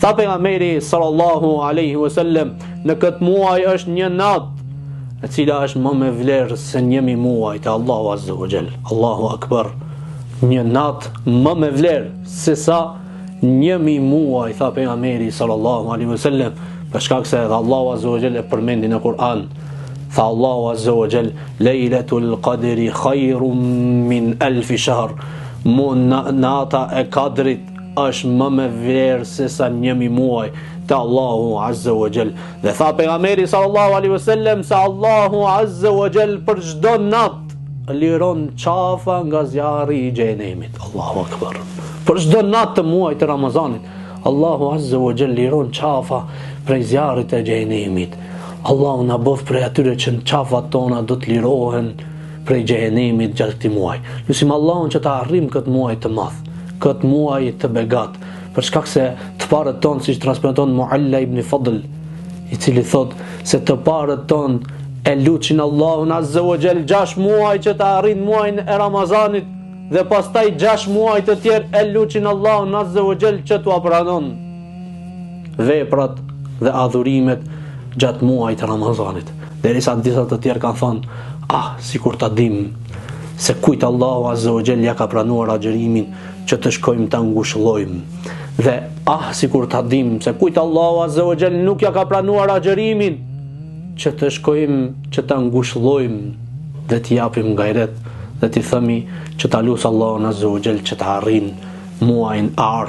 Tha pejgamberi sallallahu alaihi wasallam, në këtë muaj është një natë e cila është më me vlerë se 1000 muaj te Allahu azza wa jall. Allahu akbar. Një natë më me vlerë se sa 1000 muaj, tha pejgamberi sallallahu alaihi wasallam, për shkak se edhe Allahu azza wa jall e përmendi në Kur'an. Tha Allahu azza wa jall, Lejletul Qadri khairun min alf shahr. Mu nata e Kadrit është më me vlerë se sa 1000 muaj te Allahu azza wa jall. Dhe tha pejgamberi sallallahu alaihi wasallam se Allahu azza wa jall për çdo natë liron qafa nga zjarri i xhehenemit. Allahu akbar. Për çdo natë të muajit të Ramazanit, Allahu azza wa jall liron qafa prej zjarrit të xhehenemit. Allahu na bëftë prej atyre që në qafat tona do të lirohen prej xhehenemit gjatë këtij muaji. Lusim Allahun që ta arrijmë këtë muaj të madh, këtë muaj të begat, për shkak se të parët tonë siç transmeton Mualla ibn Fadl, i cili thotë se të parët tonë e lutshin Allahun Azza wa Jall 6 muaj që ta arrijnë muajin e Ramazanit dhe pastaj 6 muaj të tjerë e lutshin Allahun Azza wa Jall që t'ua pranon veprat dhe adhurimet gjatë muajit të Ramazanit. Derisa disa të tjerë kanë thënë, ah, sikur ta dim se kujt Allahu Azza wa Jall ja ka pranuar agjërimin që të shkojmë ta ngushëllojmë. Dhe ah, sikur ta dim se kujt Allahu Azza wa Jall nuk ja ka pranuar agjërimin që të shkojmë që ta ngushëllojmë dhe t'i japim gajret dhe t'i themi që ta lusë Allahun Azza wa Jall që ta arrin muajin e ardhshëm.